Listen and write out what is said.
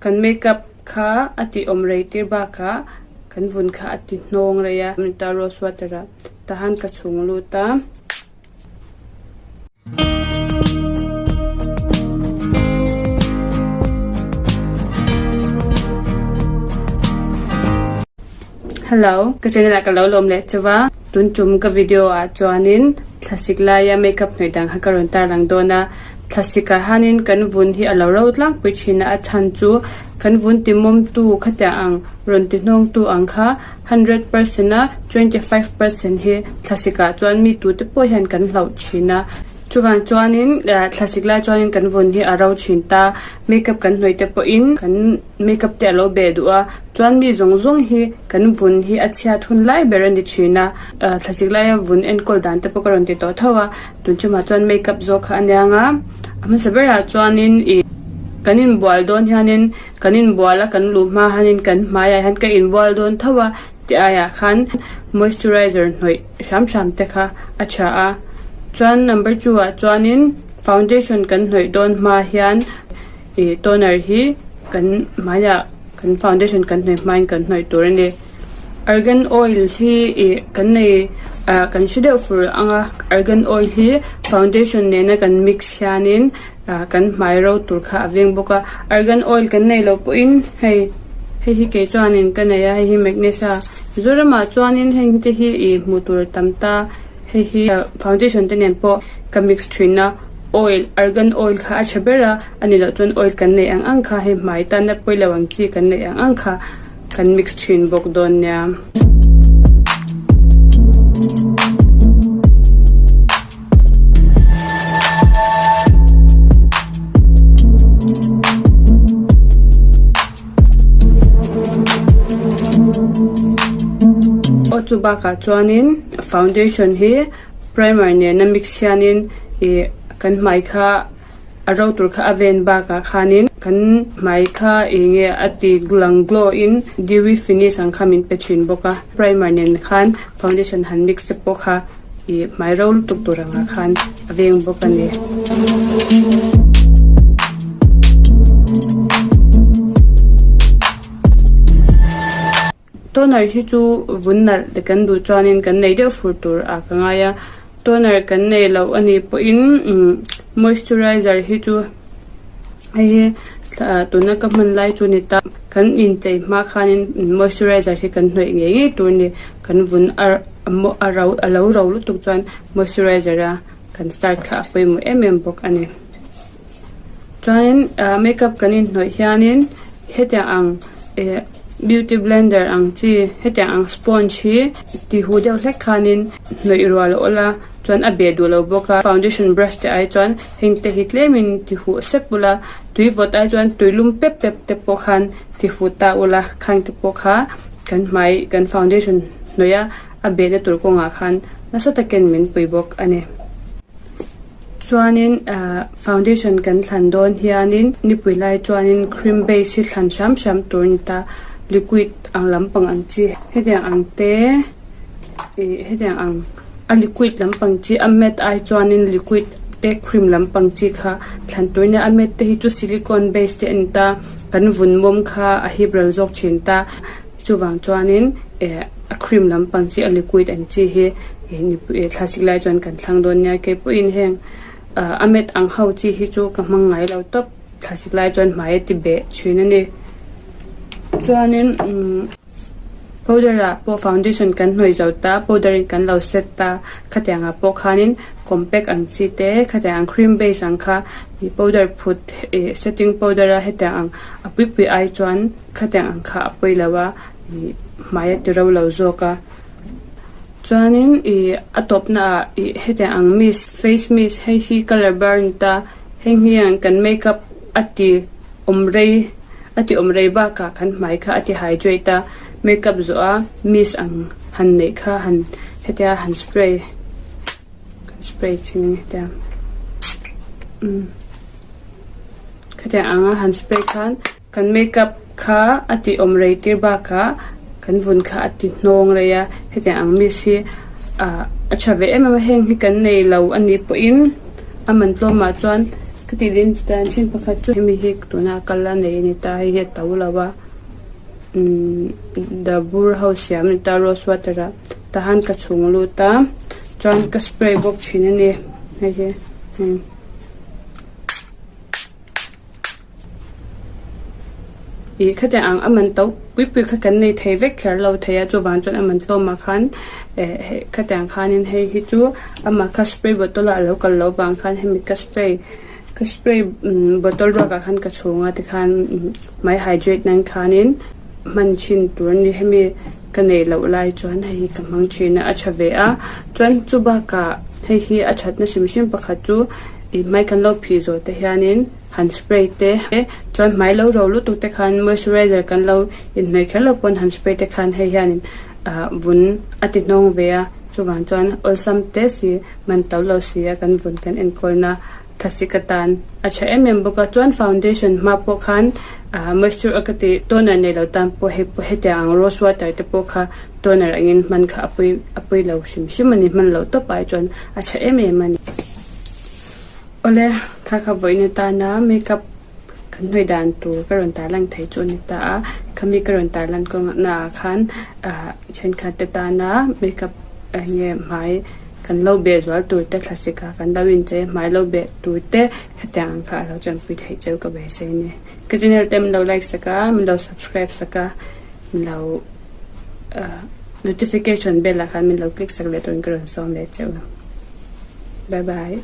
Kan makeup kha a ti awm rei tir bakah kan vun kha a ti hnawng rei a. Ta rose water ah tahan ka chhung lut a. Hello, ka channel ah ka lo lawm leh chauh a. Tun tum ka video ah chuanin thlasik laia makeup hnawih dang kha ka rawn tarlang dawn a. Thlasik ah hianin kan vun hi a lo ro tlangpui thin a, a chhan chu kan vun timawmtu khatiang ang rawn ti hnawngtu ang kha 100% a 25% hi thlasik ah chuan mi tute pawh hian kan hlauh thin a. Chuvang chuanin thlasik lai chuanin kan vun hi a ro thin ta, makeup kan hnawih te pawhin kan makeup te a lo beh duh a, chuan mi zawng zawng hi kan vun hi a chhiat hun lai ber a ni thin a, thlasik laia vun enkawl dan te pawh ka rawn ti tawh tho a, tun chungah chuan makeup zawk kha a niang a, a hmasa berah chuanin ih kan inbual dawn hianin kan inbual a kan luh hma hianin kan hmaiah hian ka inbual dawn tho a tih aiah khan moisturizer hnawih hram hram te kha a tha a, chuan number two ah chuanin foundation kan hnawih dawn hma hian ih toner hi kan hmaiah kan foundation kan hnawih hmain kan hnawih tur a ni. Argan oil hi ih kan nei ah kan hre deuh fur ang a argan oil hi foundation nena kan mix hianin ah kan hmai ro tur kha a veng bawk a argan oil kan nei loh pawhin hei hei hi kei chuanin ka nei a hei hi magnesia Mizoramah chuanin heng te hi ih hmuh tur a tam ta hei hi foundation te nen pawh ka mix thin a oil argan oil kha a tha ber a a ni loh chuan oil kan neih ang ang kha hei hmai tana pawilo ang chi kan neih ang ang kha. Kan mix thin bawk dawn nia. Aw chu bakah chuanin foundation hi primer nena mix hianin ih kan hmai kha A ro tur kha a ven bakah khanin kan hmai kha eng nge a ti lang glow in dewy finish ang kha min pe thin bawk a, primer nen khan foundation han mix te pawh kha ih hmai ro lutuk tur angah khan a veng bawk a ni. Toner hi chu vun nalh te kan duh chuanin kan nei deuh fur tur ah ka ngai a, toner kan nei loh a nih pawhin umm moisturizer hi chu hei hi tuna ka hman lai chu a ni ta, kan inchei hma khanin moisturizer hi kan hnawih ngei ngei tur a ni, kan vun a a ro a lo ro lutuk chuan moisturizer a kan start kha a pawimawh em em bawk a ni. Chuanin ah makeup kan inhnawih hianin hetiang ang eh beauty blender ang chi hetiang ang sponge hi ti huh deuh hlek khanin hnawih rual a awl a chuan a beh duh lo bawk a foundation brush te ai chuan heng te hi tlemin ti huh sep ula tui vawt ai chuan tui lum pep pep te pawh khan ti huh ta ula khang te pawh kha kan hmai kan foundation hnawih a a behna tur kawngah khan nasa takin min pui bawk a ni. Chuanin ahh foundation kan thlan dawn hianin nipui lai chuanin cream base hi thlan hram hram tur a ni ta liquid ang lampang ang chi hetiang ang te ih hetiang ang a liquid lampang chi a matte ai chuanin liquid te cream lampang chi kha thlan tur a nia a matte te hi chu silicone base te a ni ta kan vun mawm kha a hip ral zawk thin ta chuvang chuanin eh a cream lampang chi a liquid ang chi hi. Thlasik lai chuan kan thlang dawn nia keipawhin heng ah a mat ang ho chi hi chu ka hmang ngai lo tawp thlasik lai chuan hmai a ti beh thin a ni chuanin umm powder ah pawh foundation kan hnawih zo ta powder in kan lo set ta khatiang ah pawh khanin compact ang chi te khatiang ang cream base ang kha ih powder phut ih setting powder a hetiang ang a pui pui ai chuan khatiang ang kha a pawi lo a ih hmai a ti ro lo zawk a. Chuanin ih a tawpna ah ih hetiang ang mist face mist hei hi colour burn ta heng hian kan makeup a ti awm rei a ti awm rei bakah kan hmai kha a ti hydrate a makeup zawh a mist ang han neih kha han hetia han spray kan spray thin a ni hetia umm khatiang anga han spray khan. Kan makeup kha a ti awm rei tir bakah kan vun kha a ti hnawng rei a, hetiang ang miss hi ah a tha ve em em a, heng hi kan nei lo a nih pawhin a man tlawmah chuan. Ka tih din dan thin pakhat chu hemi hi tuna kal a nei a ni ta hei hi a to lo a umm dabur ho siam a ni ta rose water ah tah han ka chhung lut a chuan ka spray bawk thin a ni hei hi umm. Ih khatiang ang a man to pui pui kha kan nei thei vek kher lo thei a chuvang chuan a man tlawmah khan eh heh khatiang khanin hei hi chu amah kha spray bottle ah a lo kal loh vang khan hemi ka spray ka spray umm bottle ruakah khan ka chhung a tikhan hmai hydrate nan khanin hman thin tur a ni hemi ka neih loh lai chuan hei hi ka hmang thin a a tha ve a chuan chu bakah hei hi a thatna hrim hrim pakhat chu ih hmai kan lo phih zawh te hianin. Han spray te chuan hmai lo ro lutuk te khan moisturizer kan lo inhnawih kher lo pawn han spray te khan hei hianin ah vun a ti hnawng ve a chuvang chuan awlsam te si man to lo si a kan vun kan enkawlna thasik atan a tha em em bawk a chuan foundation hma pawh khan ah moisture a ka tih toner nei lo tan pawh hei pawh hetiang ang rose water te pawh kha toner angin hman kha a pui a pui lo hrim hrim a ni hman loh tawp ai chuan a tha em em a ni. Awle, kha kha vawiin atana makeup kan hnawih dan tur ka rawn tarlan thei chu a ni ta a, khami ka rawn tarlan kawng naah khan ah thenkhat te tana makeup eng nge hmai kan lo beh zual tur te thlasik ah kan lo inchei a hmai lo beh tur te khatiang ang kha a lo chanpui theih cheu ka beisei a ni. Ka channel te min lo like sak a, min lo subscribe sak a, min lo ah notification bell ah khan min lo click sak leh turin ka rawn sawm leh cheu. Bye bye.